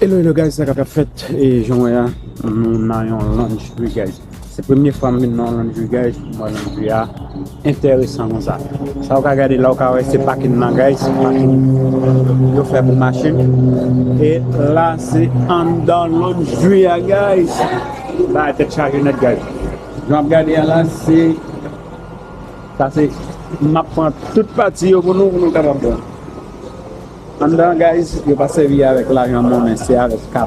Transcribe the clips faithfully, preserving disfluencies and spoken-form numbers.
Hello, hello guys, sa k ap fèt? E jan w wè a, nou nan yon laundry, guys. Se premye fwa m vin nan yon laundry, guys. Pou mwen, laundry a enteresan konsa. Sa w ka gade la, w ka wè se pakin nan, guys. Pakin yo fè pou machin. E la, se anndan laundry a, guys. Bagay tèt chaje nèt, guys. Jan w ap gade a la, se, sa se, m ap pran tout pati yo pou nou, pou nou kapab wè. Anndan, guys, yo pa sèvi avèk lajan monnen, se avèk kat.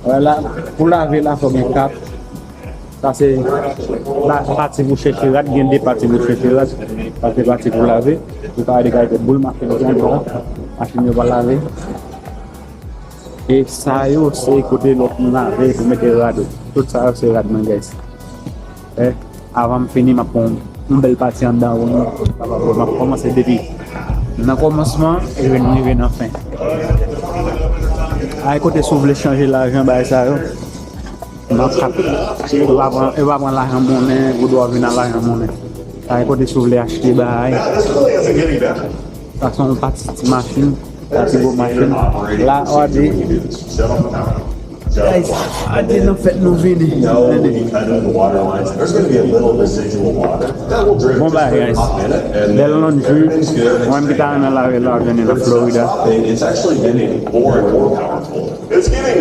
Wè la, pou lave la, fò gen kat. Sa se la, pati pou chèche rad, gen de pati pou chèche rad. Sa se pati pou lave. Ou ka wè de kalite boul machin ki anndan la. Machin yo pa lave. E sa yo, se kote lòt moun lave pou mete rad yo. Tout sa yo, se rad mwen, guys. Eh, avan m fini, m ap pran yon bèl pati anndan pou nou kapab wè. M ap kòmanse depi nan kòmansman e rive nan fen. Ay, kote si w vle chanje lajan, bagay sa yo. Nan kat, yo pa pran, yo pa pran lajan monnen, ou dwe vin ak lajan monnen. Ay, kote si w vle achte bagay. Sa se yon pati ti machin. Sa pi gwo machin. La, w ap di, guys, a di nan fèt nou vini. Tande. Bon bagay, guys. Bèl laundry. Mwen ki ta renmen lave la, vini nan Florida.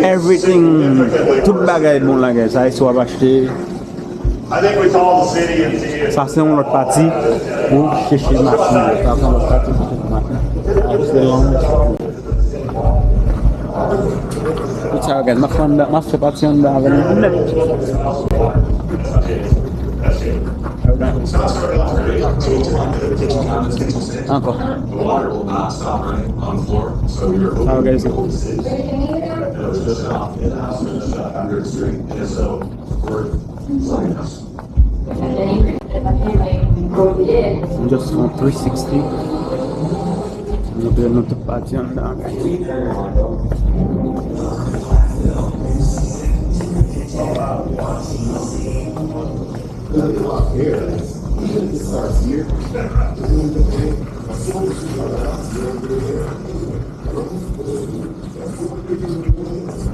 Everything, tout bagay bon la, guys. Sa, si w ap achte, sa se yon lòt pati pou chèche machin yo. Sa se yon lòt pati pou chèche machin. Sa se long. Tout sa yo, guys, m ap fè anndan, m ap fè pati anndan avè nou nèt. Ankò. Sa yo, guys. Just on three sixty. Montre nou tout pati anndan.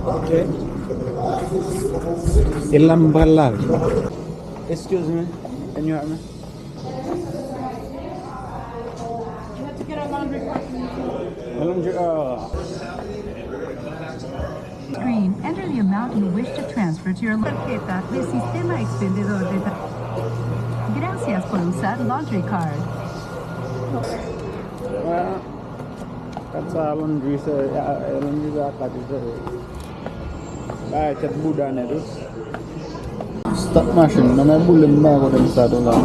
Ok. E la m pral lave. Excuse me, can you help me? Laundry, uh, Screen. Enter the amount you wish to transfer to your tarjeta de sistema expendedor de ta-, Gracias por usar Laundry Card. Kat sa laundry se, a, a, laundry sa kat se. Bagay tèt bouda nèt wi. Start machin, nan men boule m pa kote m sa tou la.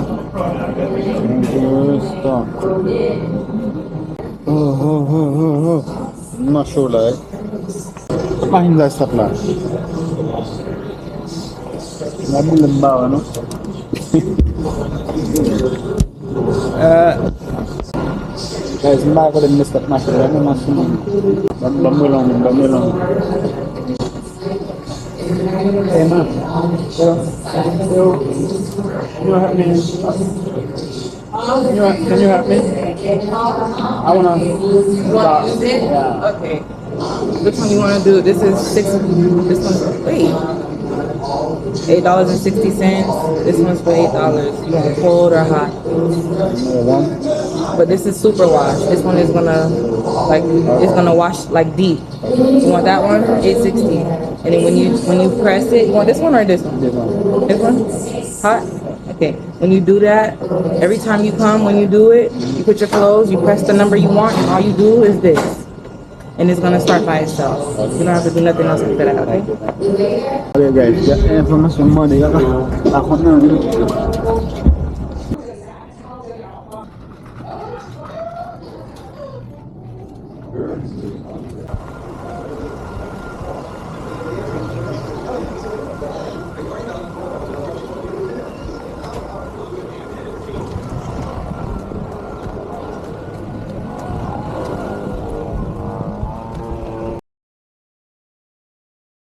Start. Oh, oh, oh, oh, oh. M nan cho la, eh. Machin sa start la. Nan boule m pa wè non. Eh, guys, m pa konnen m start machin la, men machin. Ban, ban m rele yon moun, ban m rele yon moun. Hey, man. Yo, yo. Can you help me? Can you, can you help me? I wanna start. Yeah. Okay. Which one you wanna do? This is six. This one's, wait. Eight dollars and sixty cents. This one's for eight dollars. You want cold or hot? More warm. But this is super wash. This one is gonna, like, it's gonna wash, like, deep. You want that one? Eight sixty. And then when you, when you press it, you want this one or this one? This one. This one? Hot? Okay. When you do that, every time you come, when you do it, you put your clothes, you press the number you want, and all you do is this. And it's gonna start by itself. You don't have to do nothing else after that, okay? Ok, guys, gen enfòmasyon m mande, pa kont nan.